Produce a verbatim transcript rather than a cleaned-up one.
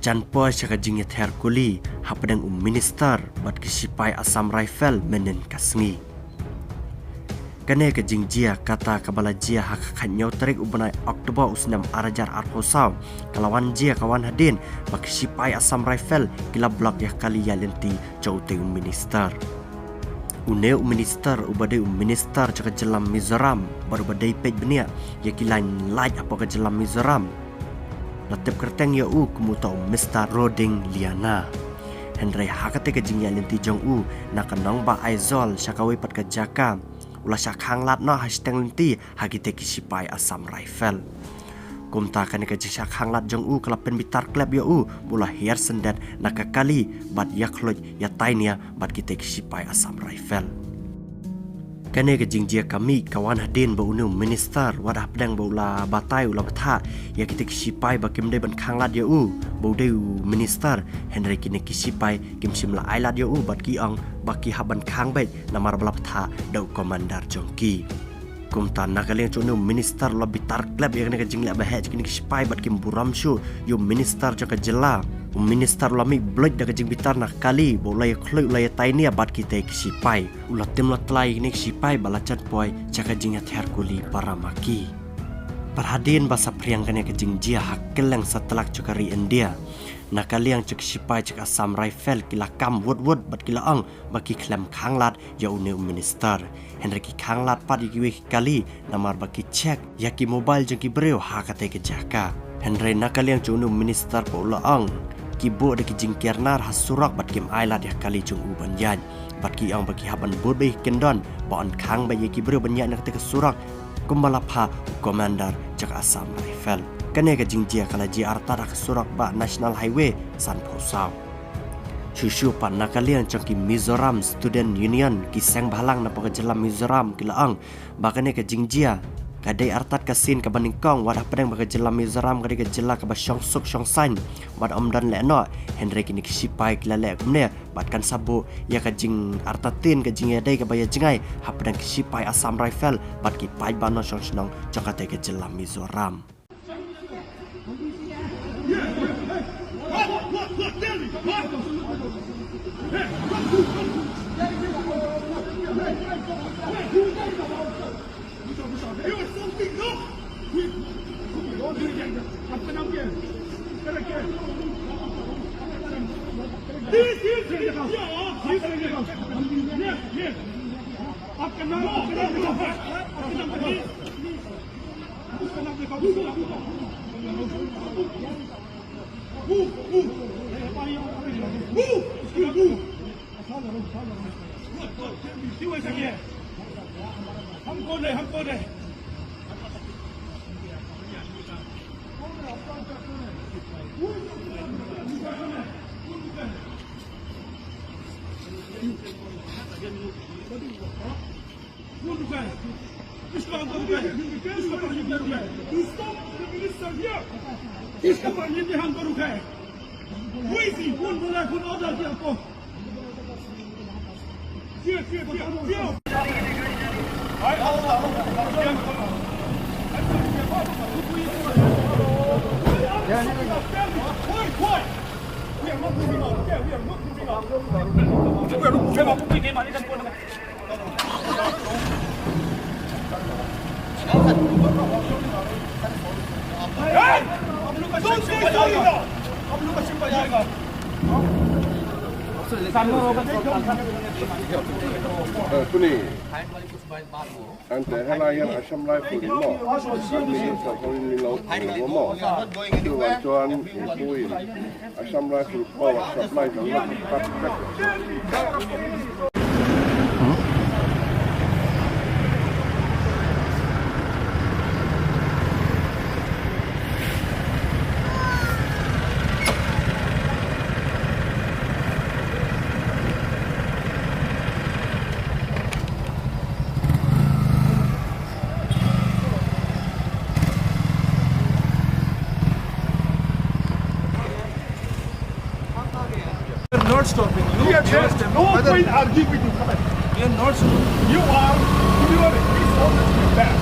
Jan poi sha ka jingïather kuli hapdeng u minister bad ki sipai Assam Rifle mynhynnin ka sngi. Kane ka jingjia kata kaba la jia ha ka khathynñiew tarik u bnai October u snem ar hajar arphew saw, ka la wan jia ka wan hadien ba ki sipai Assam Rifle ki la block ïa ka kali ïaid lynti jong utei u minister. Une u minister uba dei u minister jong ka jylla Mizoram bad uba dei peit bniah ïa ki lain lait hapoh ka jylla Mizoram, la tip kyrteng ïa u kum uta u Mister Roding Liana. Hynrei ha katei ka jingïaid lynti jong u na ka nongbah Aizawl sha kawei pat ka jaka, u la shah khanglad noh ha shiteng lynti ha kitei ki sipai Assam Rifle. Kumta kane ka jingshah khanglad jong u ka la pynbitar klep ïa u, ba u la hiar syndet na ka kali bad ïakhluit ïatainia bad kitei ki sipai Assam Rifle. Kane ka jingjia ka mih ka wan hadien ba une u minister, wat hapdeng ba u la batai, u la bthah ïa kitei ki sipai ba kim dei ban khanglad ïa u ba u dei u minister, hynrei kine ki sipai kim shym la ailad ïa u bad ki ong ba ki hap ban khang beit namar ba la bthah da u commander jong ki. Kumta na ka liang jong une u minister u la bitar klep ïa kane ka jingleh ba heh jong kine ki sipai bad kim burom shuh ïa u minister jong ka jylla. U minister u la mih bluit da ka jingbitar na ka kali ba u la ïakhluit, u la ïatainia bad kitei ki sipai. U la tim la tla ïa kine ki sipai bad la jan poi sha ka jingïather kuli para ma ki. Bad hadien ba saphriang kane ka jingjia ha kylleng satlak jong ka ri India, na ka liang jong ki sipai jong ka Assam Rifle ki la kam wut wut bad ki la ong ba ki khlem khanglad ïa une u minister. Hynrei ki khanglad pat ïa kiwei ki kali namar ba ki check ïa ki mobile jong ki briew ha katei ka jaka. Hynrei na ka liang jong une u minister pat u la ong ki buh da ki jingkyrnar ha surok bad kim ailad ïa ka kali jong u ban ïaid. Bad ki ong ba ki hap ban bud beit ki kyndon ba yn khang beit ïa ki briew ban ïaid na katei ka surok, kumba la phah u commander jong ka Assam Rifle. Kane ka jingjia ka la jia artat ha ka surok bah National Highway sanphew saw. Shuh shuh pat na ka liang jong ki Mizoram Student Union, ki seng bhalang napoh ka jylla Mizoram, ki la ong ba kane ka jingjia ka dei artat ka sien kaba nyngkong, wat hapdeng ba ka jylla Mizoram ka dei ka jylla kaba shong suk shong saiñ bad ym don lehnoh, hynrei kine ki sipai ki la leh kumne bad kan sa buh ïa ka jingartatien, ka jingïadei kaba ïa jngai hapdeng ki sipai Assam Rifle bad ki paidbah nongshong shnong jong katei ka jylla Mizoram. Ante hala yan Assam Rifle mo. Ante yan Assam Rifle mo. Ante yan Assam Rifle mo. Assam Rifle Power Supply. We're not stopping you. There's no point arguing with you. Come on. You are, you are a dishonest man.